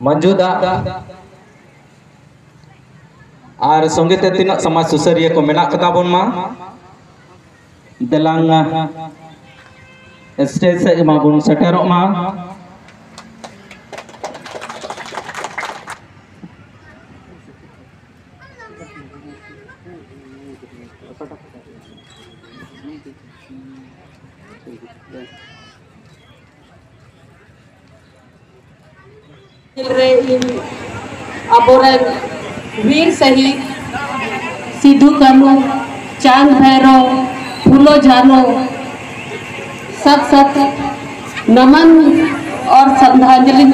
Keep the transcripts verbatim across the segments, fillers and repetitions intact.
ᱢᱟᱹᱡᱩᱫᱟ ᱟᱨ ᱥᱚᱸᱜᱮ ᱛᱮ ᱛᱤᱱᱟᱹᱜ ᱥᱚᱢᱟᱡᱽ ᱥᱩᱥᱟᱹᱨᱤᱭᱟᱹ ᱠᱚ ᱢᱮᱱᱟᱜ ᱠᱚᱛᱟ ᱵᱚᱱ ᱢᱟ, ᱫᱮᱞᱟᱝ ᱥᱴᱮᱡᱽ ᱥᱮᱫ ᱢᱟᱵᱚᱱ ᱥᱮᱴᱮᱨᱚᱜ ᱢᱟ᱾ ᱨᱮ ᱤᱧ ᱟᱵᱚᱨᱮᱱ ᱵᱤᱨ ᱥᱟᱹᱦᱤᱫ ᱥᱤᱫᱷᱩ ᱠᱟᱹᱱᱦᱩ, ᱪᱟᱸᱫᱽ ᱵᱷᱟᱭᱨᱳ, ᱯᱷᱩᱞᱳ ᱡᱷᱟᱱᱳ ᱥᱟᱛ ᱥᱟᱛ ᱱᱟᱢᱟᱱ ᱚᱨ ᱥᱨᱟᱫᱷᱟᱧᱡᱞᱤ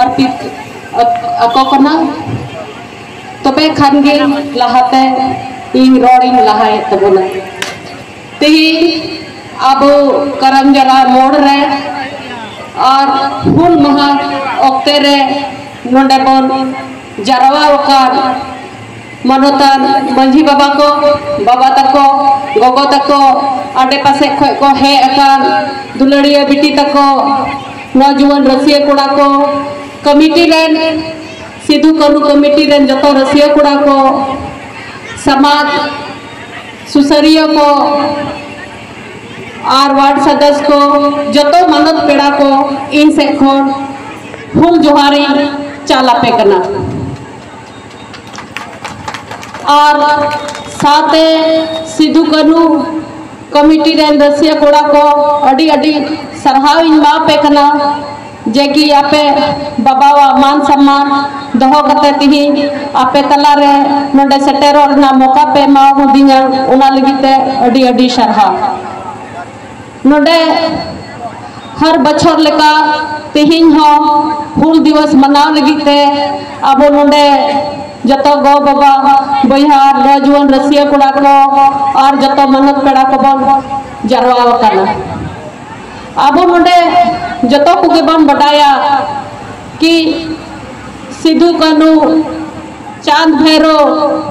ᱚᱨᱯᱤᱛ ᱟᱠᱚ ᱠᱟᱱᱟ᱾ ᱛᱚᱵᱮ ᱠᱷᱟᱱ ᱜᱮ ᱞᱟᱦᱟᱛᱮ ᱤᱧ ᱨᱚᱲᱤᱧ ᱞᱟᱦᱟᱭᱮᱫ ᱛᱟᱵᱚᱱᱟ᱾ ᱛᱮᱦᱮᱧ ᱟᱵᱚ ᱠᱟᱨᱟᱢᱡᱟᱞᱟ ᱢᱳᱲ ᱨᱮ ᱟᱨ ᱦᱩᱞ ᱢᱟᱦᱟ ᱚᱠᱛᱮ ᱨᱮ ᱱᱚᱰᱮ ᱵᱚᱱ ᱡᱟᱨᱣᱟ ᱟᱠᱟᱱ ᱢᱟᱱᱚᱛᱟᱱ ᱢᱟᱹᱡᱷᱤ ᱵᱟᱵᱟ ᱠᱚ, ᱵᱟᱵᱟ ᱛᱟᱠᱚ, ᱜᱚᱜᱚ ᱛᱟᱠᱚ, ᱟᱰᱮ ᱯᱟᱥᱮ ᱠᱷᱚᱱ ᱠᱚ ᱦᱮᱡ ᱟᱠᱟᱱ ᱫᱩᱞᱟᱹᱲᱤᱭᱟᱹ ᱵᱤᱴᱤ ᱛᱟᱠᱚ, ᱱᱚᱣᱡᱩᱣᱟᱱ ᱨᱟᱹᱥᱤᱭᱟᱹ ᱠᱚᱲᱟ ᱠᱚ, ᱠᱚᱢᱤᱴᱤ ᱨᱮᱱ, ᱥᱤᱫᱷᱩ ᱠᱟᱹᱱᱦᱩ ᱠᱚᱢᱤᱴᱤ ᱨᱮᱱ ᱡᱚᱛᱚ ᱨᱟᱹᱥᱤᱭᱟᱹ ᱠᱚᱲᱟ ᱠᱚ, ᱥᱚᱢᱟᱡᱽ ᱥᱩᱥᱟᱹᱨᱤᱭᱟᱹ ᱠᱚ ᱟᱨ ᱣᱟᱨᱰ ᱥᱚᱫᱚᱥ ᱠᱚ, ᱡᱚᱛᱚ ᱢᱟᱱᱚᱛ ᱯᱮᱲᱟ ᱠᱚ, ᱤᱧ ᱥᱮᱫ ᱠᱷᱚᱱ ᱦᱩᱞ ᱡᱚᱦᱟᱨ ᱤᱧ ᱪᱟᱞ ᱟᱯᱮ ᱠᱟᱱᱟ᱾ ᱟᱨ ᱥᱟᱶᱛᱮ ᱥᱤᱫᱷᱩ ᱠᱟᱹᱱᱦᱩ ᱠᱚᱢᱤᱴᱤ ᱨᱮᱱ ᱨᱟᱹᱥᱤᱭᱟᱹ ᱠᱚᱲᱟ ᱠᱚ ᱟᱹᱰᱤ ᱟᱹᱰᱤ ᱥᱟᱨᱦᱟᱣ ᱤᱧ ᱮᱢᱟ ᱯᱮ ᱠᱟᱱᱟ, ᱡᱮ ᱠᱤ ᱟᱯᱮ ᱵᱟᱵᱟᱣᱟᱜ ᱢᱟᱱ ᱥᱚᱢᱢᱟᱱ ᱫᱚᱦᱚ ᱠᱟᱛᱮ ᱛᱤᱦᱤᱧ ᱟᱯᱮ ᱛᱟᱞᱟᱨᱮ ᱱᱚᱰᱮ ᱥᱮᱴᱮᱨᱚᱜ ᱨᱮᱱᱟᱜ ᱢᱚᱠᱟ ᱯᱮ ᱮᱢᱟ ᱟᱠᱟᱫᱤᱧᱟ, ᱚᱱᱟ ᱞᱟᱹᱜᱤᱫ ᱛᱮ ᱟᱹᱰᱤ ᱟᱹᱰᱤ ᱥᱟᱨᱦᱟᱣ᱾ ᱱᱚᱰᱮ ᱦᱟᱨ ᱵᱚᱪᱷᱚᱨ ᱞᱮᱠᱟ ᱛᱮᱦᱮᱧ ᱦᱚᱸ ᱦᱩᱞ ᱫᱤᱵᱚᱥ ᱢᱟᱱᱟᱣ ᱞᱟᱹᱜᱤᱫ ᱛᱮ ᱟᱵᱚ ᱱᱚᱰᱮ ᱡᱚᱛᱚ ᱜᱚ ᱵᱟᱵᱟ, ᱵᱚᱭᱦᱟ, ᱱᱚᱣᱡᱩᱣᱟᱱ ᱨᱟᱹᱥᱤᱭᱟᱹ ᱠᱚᱲᱟ ᱠᱚ ᱟᱨ ᱡᱚᱛᱚ ᱢᱟᱱᱚᱛ ᱯᱮᱲᱟ ᱠᱚᱵᱚᱱ ᱡᱟᱨᱣᱟ ᱟᱠᱟᱱᱟ᱾ ᱟᱵᱚ ᱱᱚᱰᱮ ᱡᱚᱛᱚ ᱠᱚᱜᱮ ᱵᱚᱱ ᱵᱟᱰᱟᱭᱟ ᱠᱤ ᱥᱤᱫᱷᱩ ᱠᱟᱹᱱᱦᱩ, ᱪᱟᱸᱫᱽ ᱵᱷᱟᱭᱨᱳ,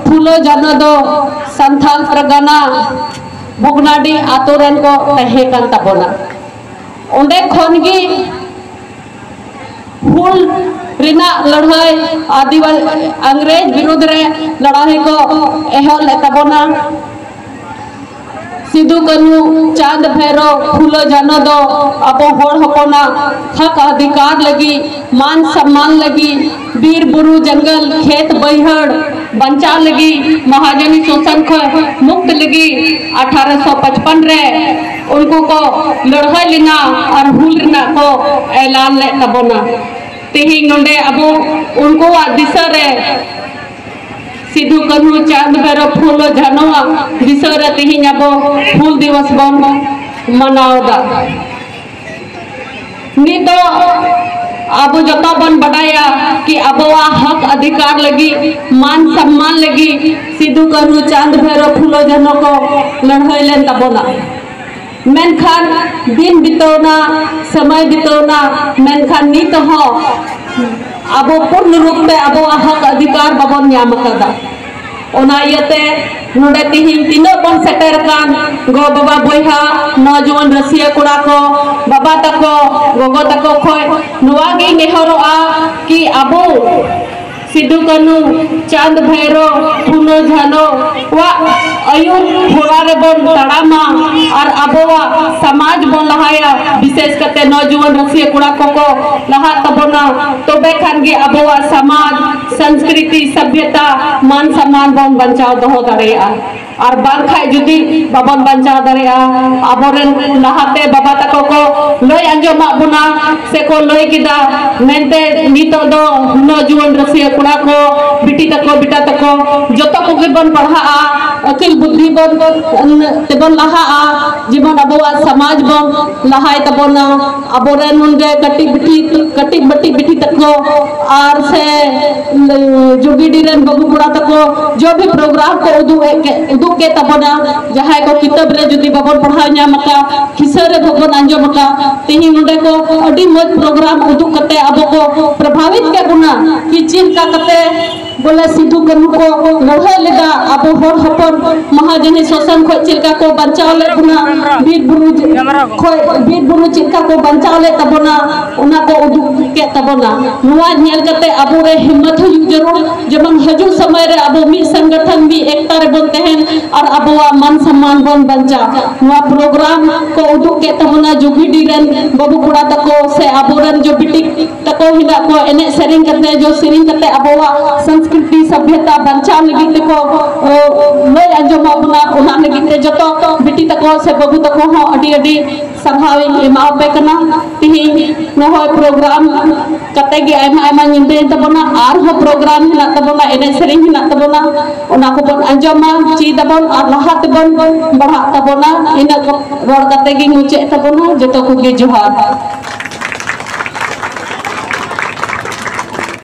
ᱯᱷᱩᱞᱳ ᱡᱷᱟᱱᱳ ᱫᱚ ᱥᱟᱱᱛᱷᱟᱞ ᱯᱟᱨᱜᱟᱱᱟ ᱵᱷᱚᱜᱽᱱᱟᱰᱤ ᱟᱛᱳ ᱨᱮᱱ ᱠᱚ ᱛᱟᱦᱮᱸ ᱠᱟᱱ ᱛᱟᱵᱚᱱᱟ᱾ ᱚᱸᱰᱮ ᱠᱷᱚᱱ ᱜᱮ ᱦᱩᱞ ᱛᱤᱱᱟᱹᱜ ᱞᱟᱹᱲᱦᱟᱹᱭ ᱟᱹᱫᱤᱵᱟᱹᱥᱤ ᱤᱝᱨᱮᱡᱽ ᱵᱤᱨᱩᱫᱽ ᱨᱮ ᱞᱟᱹᱲᱦᱟᱹᱭ ᱠᱚ ᱮᱦᱚᱵ ᱞᱮᱫ ᱛᱟᱵᱚᱱᱟ᱾ ᱥᱤᱫᱩ ᱠᱟᱹᱱᱦᱩ, ᱪᱟᱸᱫᱽ ᱵᱷᱟᱭᱨᱳ, ᱯᱷᱩᱞᱳ ᱡᱷᱟᱱᱳ ᱫᱚ ᱟᱵᱚ ᱦᱚᱲ ᱦᱚᱯᱚᱱᱟᱜ ᱦᱚᱠ ᱚᱫᱷᱤᱠᱟᱨ ᱞᱟᱹᱜᱤᱫ, ᱢᱟᱱ ᱥᱚᱢᱢᱟᱱ ᱞᱟᱹᱜᱤᱫ, ᱵᱤᱨ ᱵᱩᱨᱩ ᱡᱚᱝᱜᱚᱞ ᱠᱷᱮᱛ ᱵᱟᱹᱭᱦᱟᱹᱲ ᱵᱟᱧᱪᱟᱣ ᱞᱟᱹᱜᱤᱫ ᱢᱟᱦᱟᱡᱚᱱᱤ ᱥᱳᱥᱟᱱ ᱠᱷᱚᱱ ᱢᱩᱠᱛ ᱞᱟᱹᱜᱤᱫ ᱟᱴᱷᱟᱨᱚᱥᱚ ᱯᱟᱸᱪᱯᱟᱱ ᱨᱮ ᱩᱱᱠᱩ ᱠᱚ ᱞᱟᱹᱲᱦᱟᱹᱭ ᱞᱮᱱᱟ ᱟᱨ ᱦᱩᱞ ᱨᱮᱱᱟᱜ ᱠᱚ ᱮᱞᱟᱱ ᱞᱮᱫ ᱛᱟᱵᱚᱱᱟ᱾ ᱛᱮᱦᱮᱧ ᱱᱚᱰᱮ ᱟᱵᱚ ᱩᱱᱠᱩᱣᱟᱜ ᱫᱤᱥᱟᱹ ᱨᱮ ᱥᱤᱫᱩ ᱠᱟᱹᱱᱦᱩ ᱪᱟᱸᱫᱽ ᱵᱷᱟᱭᱨᱳ ᱯᱷᱩᱞᱳ ᱡᱷᱟᱱᱳᱣᱟᱜ ᱫᱤᱥᱟᱹ ᱨᱮ ᱛᱮᱦᱮᱧ ᱟᱵᱚ ᱦᱩᱞ ᱫᱤᱵᱚᱥ ᱵᱚᱱ ᱢᱟᱱᱟᱣ ᱮᱫᱟ᱾ ᱱᱤᱛᱚᱜ ᱟᱵᱚ ᱡᱚᱛᱚ ᱵᱚᱱ ᱵᱟᱰᱟᱭᱟ ᱠᱤ ᱟᱵᱚᱣᱟᱜ ᱦᱚᱠ ᱚᱫᱷᱤᱠᱟᱨ ᱞᱟᱹᱜᱤᱫ, ᱢᱟᱱ ᱥᱚᱢᱢᱟᱱ ᱞᱟᱹᱜᱤᱫ ᱥᱤᱫᱩ ᱠᱟᱹᱱᱦᱩ ᱪᱟᱸᱫᱽ ᱵᱷᱟᱭᱨᱳ ᱯᱷᱩᱞᱳ ᱡᱷᱟᱱᱳ ᱠᱚ ᱞᱟᱹᱲᱦᱟᱹᱭ ᱞᱮᱱ ᱛᱟᱵᱚᱱᱟ᱾ ᱢᱮᱱᱠᱷᱟᱱ ᱫᱤᱱ ᱵᱤᱛᱟᱹᱣᱱᱟ, ᱥᱚᱢᱚᱭ ᱵᱤᱛᱟᱹᱣᱱᱟ, ᱢᱮᱱᱠᱷᱟᱱ ᱱᱤᱛ ᱦᱚᱸ ᱟᱵᱚ ᱯᱩᱨᱱ ᱨᱩᱯ ᱛᱮ ᱟᱵᱚᱣᱟᱜ ᱦᱚᱠ ᱚᱫᱷᱤᱠᱟᱨ ᱵᱟᱵᱚᱱ ᱧᱟᱢ ᱟᱠᱟᱫᱟ᱾ ᱚᱱᱟ ᱤᱭᱟᱹᱛᱮ ᱱᱚᱰᱮ ᱛᱤᱦᱤᱧ ᱛᱤᱱᱟᱹᱜ ᱵᱚᱱ ᱥᱮᱴᱮᱨ ᱟᱠᱟᱱ ᱜᱚ ᱵᱟᱵᱟ ᱵᱚᱭᱦᱟ, ᱱᱚᱡᱩᱣᱟᱱ ᱨᱟᱹᱥᱤᱭᱟᱹ ᱠᱚᱲᱟ ᱠᱚ, ᱵᱟᱵᱟ ᱛᱟᱠᱚ, ᱜᱚᱜᱚ ᱛᱟᱠᱚ ᱠᱷᱚᱱ ᱱᱚᱣᱟ ᱜᱮᱧ ᱱᱮᱦᱚᱨᱚᱜᱼᱟ ᱠᱤ ᱟᱵᱚ ᱥᱤᱫᱩ ᱠᱟᱹᱱᱦᱩ, ᱪᱟᱸᱫᱽ ᱵᱷᱟᱭᱨᱳ, ᱯᱷᱩᱞᱳ ᱡᱷᱟᱱᱳ ᱣᱟᱜ ᱟᱹᱭᱩᱨ ᱦᱚᱨᱟ ᱨᱮᱵᱚᱱ ᱛᱟᱲᱟᱢᱟ ᱟᱨ ᱟᱵᱚᱣᱟᱜ ᱥᱚᱢᱟᱡᱽ ᱵᱚᱱ ᱞᱟᱦᱟᱭᱟ᱾ ᱵᱤᱥᱮᱥ ᱠᱟᱛᱮ ᱱᱚᱡᱩᱣᱟᱱ ᱨᱟᱹᱥᱤᱭᱟᱹ ᱠᱚᱲᱟ ᱠᱚᱠᱚ ᱞᱟᱦᱟᱜ ᱛᱟᱵᱚᱱᱟ, ᱛᱚᱵᱮ ᱠᱷᱟᱱ ᱜᱮ ᱟᱵᱚᱣᱟᱜ ᱥᱚᱢᱟᱡᱽ, ᱥᱚᱝᱥᱠᱨᱤᱛᱤ, ᱥᱚᱵᱷᱭᱚᱛᱟ, ᱢᱟᱱ ᱥᱚᱢᱢᱟᱱ ᱵᱚᱱ ᱵᱟᱧᱪᱟᱣ ᱫᱚᱦᱚ ᱫᱟᱲᱮᱭᱟᱜᱼᱟ᱾ ᱟᱨ ᱵᱟᱝᱠᱷᱟᱡ ᱡᱩᱫᱤ ᱵᱟᱵᱚᱱ ᱵᱟᱧᱪᱟᱣ ᱫᱟᱲᱮᱭᱟᱜᱼᱟ, ᱟᱵᱚᱨᱮᱱ ᱞᱟᱦᱟᱛᱮ ᱵᱟᱵᱟ ᱛᱟᱠᱚ ᱠᱚ ᱞᱟᱹᱭ ᱟᱸᱡᱚᱢᱟᱜ ᱵᱚᱱᱟ ᱥᱮ ᱠᱚ ᱞᱟᱹᱭ ᱠᱮᱫᱟ, ᱢᱮᱱᱛᱮ ᱱᱤᱛᱚᱜ ᱫᱚ ᱱᱩᱱᱟᱹᱜ ᱡᱩᱣᱟᱹᱱ ᱨᱟᱹᱥᱤᱭᱟᱹ ᱠᱚᱲᱟ ᱠᱚ, ᱵᱤᱴᱤ ᱛᱟᱠᱚ, ᱵᱮᱴᱟ ᱛᱟᱠᱚ, ᱡᱚᱛᱚ ᱠᱚᱜᱮ ᱵᱚᱱ ᱯᱟᱲᱦᱟᱜᱼᱟ, ᱟᱹᱠᱤᱞ ᱵᱩᱫᱽᱫᱷᱤ ᱵᱚᱱ, ᱛᱮᱵᱚᱱ ᱞᱟᱦᱟᱜᱼᱟ, ᱡᱮᱢᱚᱱ ᱟᱵᱚᱣᱟᱜ ᱥᱚᱢᱟᱡᱽ ᱵᱚᱱ ᱞᱟᱦᱟᱭ ᱛᱟᱵᱚᱱᱟ᱾ ᱟᱵᱚᱨᱮᱱ ᱱᱚᱰᱮ ᱠᱟᱹᱴᱤᱡ ᱵᱤᱴᱤ, ᱠᱟᱹᱴᱤᱡ ᱵᱤᱴᱤ, ᱵᱤᱴᱤ ᱛᱟᱠᱚ ᱟᱨ ᱥᱮ ᱡᱳᱜᱤᱰᱤ ᱨᱮᱱ ᱵᱟᱹᱵᱩ ᱠᱚᱲᱟ ᱛᱟᱠᱚ ᱡᱚ ᱵᱷᱤ ᱯᱨᱳᱜᱨᱟᱢ ᱠᱚ ᱩᱫᱩᱜ ᱮᱫ ᱠᱮ-, ᱩᱫᱩᱜ ᱠᱮᱫ ᱛᱟᱵᱚᱱᱟ᱾ ᱡᱟᱦᱟᱸᱭ ᱠᱚ ᱠᱤᱛᱟᱹᱵ ᱨᱮ ᱡᱩᱫᱤ ᱵᱟᱵᱚᱱ ᱯᱟᱲᱦᱟᱣ ᱧᱟᱢ ᱟᱠᱟᱫ, ᱠᱤᱥᱟᱹ ᱨᱮ ᱵᱟᱵᱚᱱ ᱟᱸᱡᱚᱢ ᱟᱠᱟᱫ, ᱛᱮᱦᱮᱧ ᱱᱚᱰᱮ ᱠᱚ ᱟᱹᱰᱤ ᱢᱚᱡᱽ ᱯᱨᱳᱜᱨᱟᱢ ᱩᱫᱩᱜ ᱠᱟᱛᱮ ᱟᱵᱚ ᱠᱚ ᱯᱨᱚᱵᱷᱟᱵᱤᱛ ᱠᱮᱫ ᱵᱚᱱᱟ ᱠᱤ ᱪᱮᱫ ᱞᱮᱠᱟ ᱠᱟᱛᱮ ᱵᱚᱞᱮ ᱥᱤᱫᱷᱩ ᱠᱟᱹᱱᱦᱩ ᱠᱚ ᱞᱟᱹᱲᱦᱟᱹᱭ ᱞᱮᱫᱟ ᱟᱵᱚ ᱦᱚᱲ ᱦᱚᱯᱚᱱ ᱢᱚᱦᱟᱡᱚᱱᱤ ᱥᱟᱥᱚᱱ ᱠᱷᱚᱱ ᱪᱮᱫ ᱞᱮᱠᱟ ᱠᱚ ᱵᱟᱧᱪᱟᱣ ᱞᱮᱫ ᱵᱚᱱᱟ, ᱵᱤᱨ ᱵᱩᱨᱩ ᱠᱷᱚᱱ ᱵᱤᱨ ᱵᱩᱨᱩ ᱪᱮᱫ ᱞᱮᱠᱟ ᱠᱚ ᱵᱟᱧᱪᱟᱣ ᱞᱮᱫ ᱛᱟᱵᱚᱱᱟ, ᱚᱱᱟ ᱠᱚ ᱩᱫᱩᱜ ᱠᱮᱫ ᱛᱟᱵᱚᱱᱟ᱾ ᱱᱚᱣᱟ ᱧᱮᱞ ᱠᱟᱛᱮ ᱟᱵᱚᱨᱮ ᱦᱤᱢᱢᱚᱛ ᱦᱩᱭᱩᱜ ᱡᱟᱹᱨᱩᱲ, ᱡᱮᱢᱚᱱ ᱦᱤᱡᱩᱜ ᱥᱚᱢᱚᱭ ᱨᱮ ᱟᱵᱚ ᱢᱤᱫ ᱥᱚᱝᱜᱚᱴᱷᱚᱱ, ᱢᱤᱫ ᱮᱠᱛᱟ ᱨᱮᱵᱚᱱ ᱛᱟᱦᱮᱱ ᱟᱨ ᱟᱵᱚᱣᱟᱜ ᱢᱟᱱ ᱥᱚᱢᱢᱟᱱ ᱵᱚᱱ ᱵᱟᱧᱪᱟᱣ᱾ ᱱᱚᱣᱟ ᱯᱨᱳᱜᱨᱟᱢ ᱠᱚ ᱩᱫᱩᱜ ᱠᱮᱫ ᱛᱟᱵᱚᱱᱟ ᱡᱩᱜᱤᱰᱤ ᱨᱮᱱ ᱵᱟᱹᱵᱩ ᱠᱚᱲᱟ ᱛᱟᱠᱚ ᱥᱮ ᱟᱵᱚᱨᱮᱱ ᱡᱚ ᱵᱤᱴᱤ ᱛᱟᱠᱚ ᱦᱮᱱᱟᱜ ᱠᱚᱣᱟ, ᱮᱱᱮᱡ ᱥᱮᱨᱮᱧ ᱠᱟᱛᱮ, ᱡᱚ ᱥᱮᱨᱮᱧ ᱠᱟᱛᱮ ᱟᱵᱚᱣᱟᱜ ᱥᱚᱝᱥᱠᱨᱤᱛᱤ ᱥᱚᱵᱷᱭᱚᱛᱟ ᱵᱟᱧᱪᱟᱣ ᱞᱟᱹᱜᱤᱫ ᱛᱮᱠᱚ, ᱚ, ᱞᱟᱹᱭ ᱟᱸᱡᱚᱢ ᱟᱵᱚᱱᱟ᱾ ᱚᱱᱟ ᱞᱟᱹᱜᱤᱫ ᱛᱮ ᱡᱚᱛᱚ ᱵᱤᱴᱤ ᱛᱟᱠᱚ ᱥᱮ ᱵᱟᱹᱵᱩ ᱛᱟᱠᱚ ᱦᱚᱸ ᱟᱹᱰᱤ ᱟᱹᱰᱤ ᱥᱟᱨᱦᱟᱣ ᱤᱧ ᱮᱢᱟᱣᱟᱯᱮ ᱠᱟᱱᱟ᱾ ᱛᱤᱦᱤᱧ ᱱᱚᱜᱼᱚᱭ ᱯᱨᱳᱜᱨᱟᱢ ᱠᱟᱛᱮ ᱜᱮ ᱟᱭᱢᱟ ᱟᱭᱢᱟ ᱧᱤᱫᱟᱹᱭᱮᱱ ᱛᱟᱵᱚᱱᱟ, ᱟᱨᱦᱚᱸ ᱯᱨᱳᱜᱨᱟᱢ ᱦᱮᱱᱟᱜ ᱛᱟᱵᱚᱱᱟ, ᱮᱱᱮᱡ ᱥᱮᱨᱮᱧ ᱦᱮᱱᱟᱜ ᱛᱟᱵᱚᱱᱟ, ᱚᱱᱟ ᱠᱚᱵᱚᱱ ᱟᱸᱡᱚᱢᱟ, ᱪᱮᱫ ᱟᱵᱚᱱ ᱟᱨ ᱞᱟᱦᱟ ᱛᱮᱵᱚᱱ ᱵᱟᱲᱦᱟᱜ ᱛᱟᱵᱚᱱᱟ᱾ ᱤᱱᱟᱹ ᱠᱚ ᱨᱚᱲ ᱠᱟᱛᱮ ᱜᱤᱧ ᱢᱩᱪᱟᱹᱫ ᱛᱟᱵᱚᱱᱟ᱾ ᱡᱚᱛᱚ ᱠᱚᱜᱮ ᱡᱚᱦᱟᱨ᱾